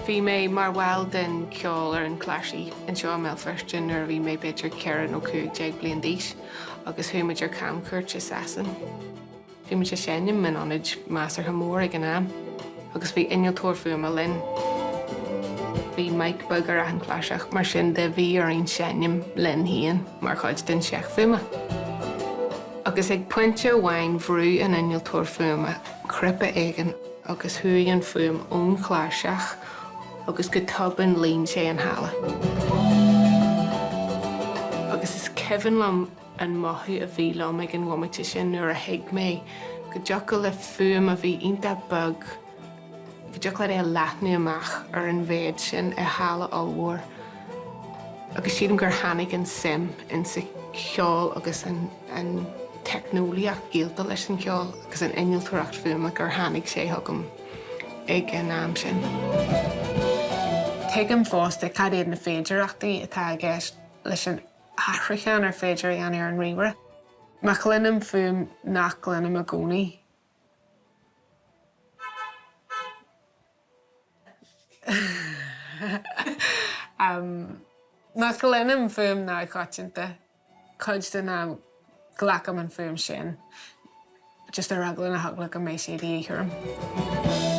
Bhí mé mar bhall den cheolfhoireann cláirsigh anseo i mBéal Feirste nuair a bhí mé b'fhéidir 14 nó 15 bliain d'aois agus chuaigh muid ar camchuairt i Sasain. Bhí muid ag seinm in ionaid measartha mór ag an am agus bhí innealtóir fuaime linn. Bhí mic beag ar achan chláirseach, mar sin de bhí orainn seinm linn féin mar chuid den seic fuaime. Agus ag pointe amháin bhrúigh an innealtóir fuaime cnaipe éigin agus chuaigh an fuaim ón chláirseach agus go tobann líon sé an halla. Agus is cuimhin liom an mothú a bhí liom ag an bhomaite sin nuair a thuig mé go dtiocfadh le fuaim a bhí iontach beag, go dtiocfadh leat é a leathnú amach ar an mhéid sin i halla ollmhór. Agus sílim gur tháinig an suim in sa cheol agus an an teicneolaíocht gaolta leis an cheol agus an innealtóireacht fuaime gur tháinig sé chugam ag an am sin. Tuigim fosta cad iad na féidearthachtaí atá i gceist leis an aistriúchán ar féidir a dhéanamh ar an ríomhaire. Má chluinim fuaim nach gcluinim i gcónaí, má chluinim fuaim neamhchoitianta, cuid den am glacaim an fuaim sin just ar eagla na heagla go mbeidh sé de dhíth orm.